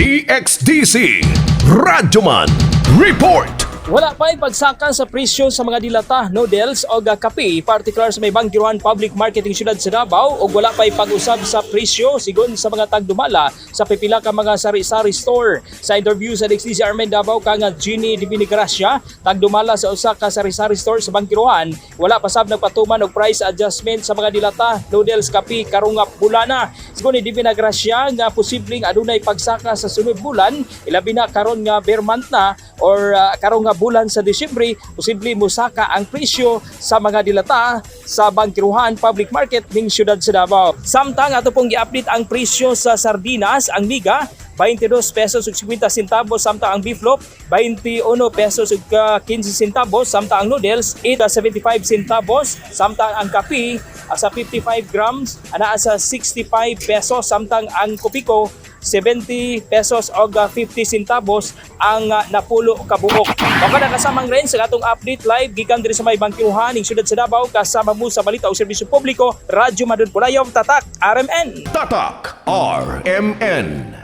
DXDC Radyoman Report. Wala pa pagsaka sa presyo sa mga dilata, noodles o kape, partikular sa may Bangkiruan Public Market ning syudad sa Davao, ug wala pa pag-usab sa presyo sigon sa mga tagdumala sa pipila ka mga sari-sari store. Sa interview sa DXDC RMN Davao kang Ginny Divinigracia, tagdumala sa usa ka sari-sari store sa Bangkiruan, wala pa sab nagpatuman og price adjustment sa mga dilata, noodles, kape karong nga bulana. Sigon ni Divinagracia nga posibleng adunay pagsaka sa sunod bulan, ilabi na karon nga ber month na or karon nga bulan sa Disyembre, posible musaka ang presyo sa mga dilata sa Bangkiruhan Public Market ning syudad sa Davao. Samtang ato pong gi-update ang presyo sa sardinas, ang miga 22 pesos ug 50 centavos, samtang ang beef loaf 21 pesos ug 15 centavos, samtang ang noodles 8.75 centavos, samtang ang kape sa 55 grams anaa sa 65 pesos, samtang ang kopiko 70 pesos og 50 centavos ang napulo ka buok. Mao na kasamang rin sa atong update live gikan diri sa may Bangkiruhan ning syudad sa Davao. Kasama mo sa balita o serbisyo publiko, Radyo Madun Pulayom, Tatak RMN. Tatak RMN.